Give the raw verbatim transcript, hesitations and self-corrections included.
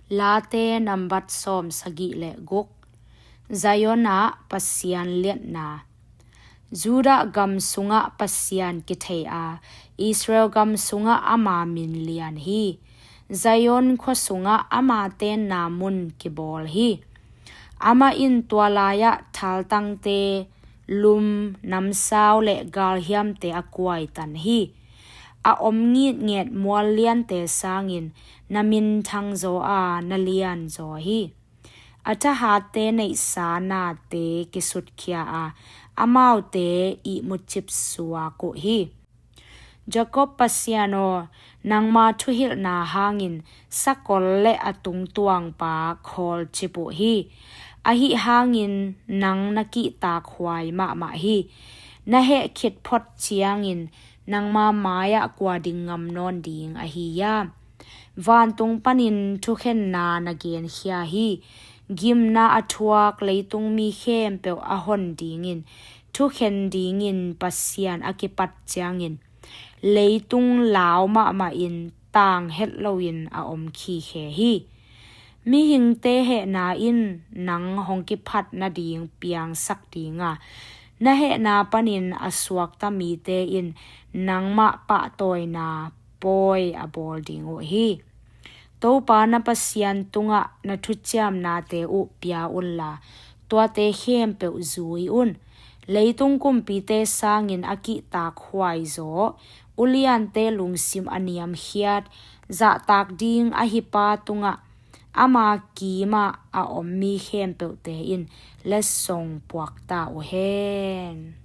Late nambat sawm sagih le guk. Zion ah Pasian liatna. Judah gam sungah Pasian kithei a, Israel gam sungah ama min lian hi. Zion khua sungah ama tenna mun kibawl hi. Amah in tua lai-ah thaltangte, lum, namsau le galhiamte a kuaitan hi. A om ngitnget mual liante sangin na minthang zaw a, na lian zaw hi. A thahatte neihsa nate kisutkhia a, amaute ihmu cip suak uh hi. Jakob Pasian aw, nangma thuhilhna hangin sakol le a tungtuangpa khawlcip uh hi. Ahi hangin nang na kihtakhuai mahmah hi. Na heh khit phot ciangin nangma mai-ah kua ding ngam nawn ding ahi hiam? Vantung panin thukhenna na genkhia hi. Gimna a thuak leitung mi khempeuh a hon dingin thukhen dingin Pasian a kipat ciangin leitung lau mahmah in tang het loin a om khikhe hi. Mihingte hehna in nang hong kiphat nading piangsak ding a, na hehna panin a suakta mite in nangmah pahtawina pawi a bawl ding uh hi. Topa na Pasian tungah na thuciamnate uh pia unla, tuate khempeuh zui un. Leitung kumpite sangin a kihtakhuai zaw, uliante lungsim a niamkhiat, zahtak ding ahi pa tungah ama kimah a om mi khempeuhte in letsong puakta uh hen.